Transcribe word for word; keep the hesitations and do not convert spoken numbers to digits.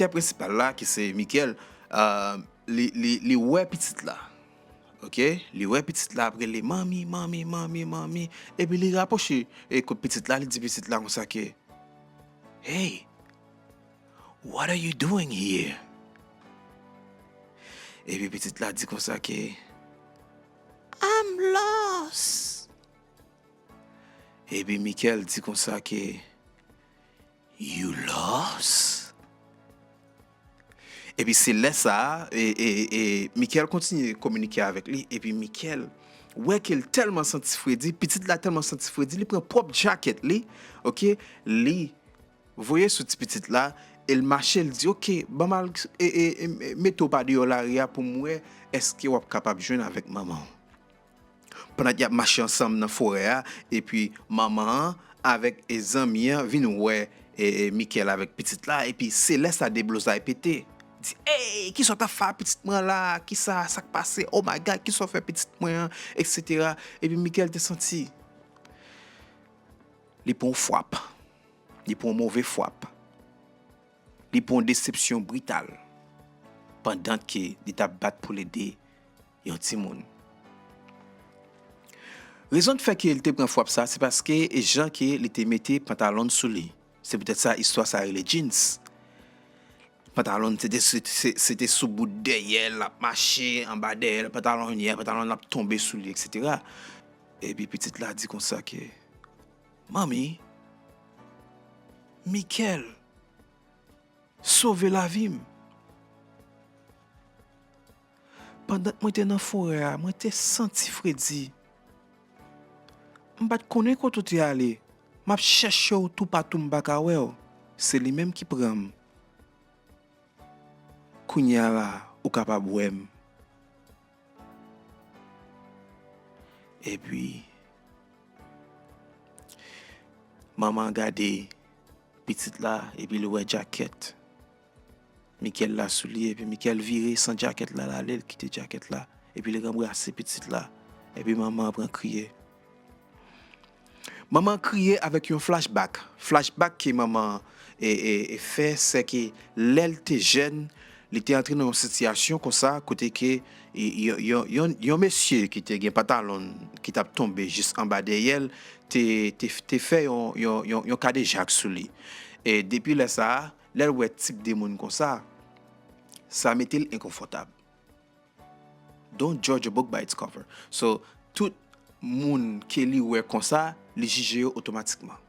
aktè prensipal la, ki se Michael, euh, li, li, li wè pitit la. Ok? Li wè pitit la ap rele manmi, manmi, manmi, manmi. Epi li rapwoche e kot pitit la, li di pitit la konsa ke, "Hey, what are you doing here?" Epi pitit la di konsa ke, "I'm lost." Epi Michael di konsa ke, "You lost?" Epi se lè sa a, e, e, e, Michael kontinye kominike avèk li, epi Michael wè ke l tèlman santi fredi, pitit la tèlman santi fredi, li pran pwòp djakèt li, ok, li voye sou ti pitit la, e l mache, l di, "Ok, ban m al, e, e, e, mete w pa deyò lari a pou m wè èske w ap kapab jwenn avèk manman w." Pandan y ap mache ansanm nan forè a, epi manman an avèk, e, zanmi an vin wè, e, e, Michael avèk pitit la, epi se lè sa deblozay pete. Di, "Ey, kisa w t ap fè a pitit mwen la? Kisa, sa k pase? Oh my God, kisa w fè pitit mwen an?" etsetera. Epi Michael te santi li pran yon frap. Li pran yon move frap. Li pran yon desepsyon brital pandan ke li t ap bat pou l ede yon timoun. Rezon k fè ke li te pran frap sa, se paske e jan ke li te mete pantalon l sou li. Se poutèt sa istwa sa rele jeans. Pantalon se te, se, se, se te sou bout dèyè l, l ap mache anba dèyè l, pantalon yè, pantalon l ap tonbe sou li, etsetera. Epi pitit la di konsa ke, "Manmi, Michael sove lavi m. Pandan mwen te nan forè a, mwen te santi fredi. M pa t konnen kote w te ale. M ap chèche w toupatou, m pa ka wè w. Se li menm ki pran m. Kounye a la, ou kapab wè m." Epi, manman an gade pitit la, epi li wè djakèt Michael la sou li, epi Michael vire san djakèt la, l ale, l kite djakèt la, epi li ranbrase pitit la, epi manman an pran kriye. Manman an kriye avèk yon flashback. Flashback ke manman an, e, e, e fè, se ke lè l te jèn, li te antre nan yon sitiyasyon konsa, kote ke, e, yon, yon, yon, yon mesye ki te gen pantalon ki t ap tonbe jis anba dèyè l, te, te, te fè yon, yon, yon, yon kadejak sou li. E depi lè sa a, lè l wè tip de moun konsa, sa mete l enkonfòtab. Don't judge a book by its cover. So, tout moun ke li wè konsa, li jije yo otomatikman.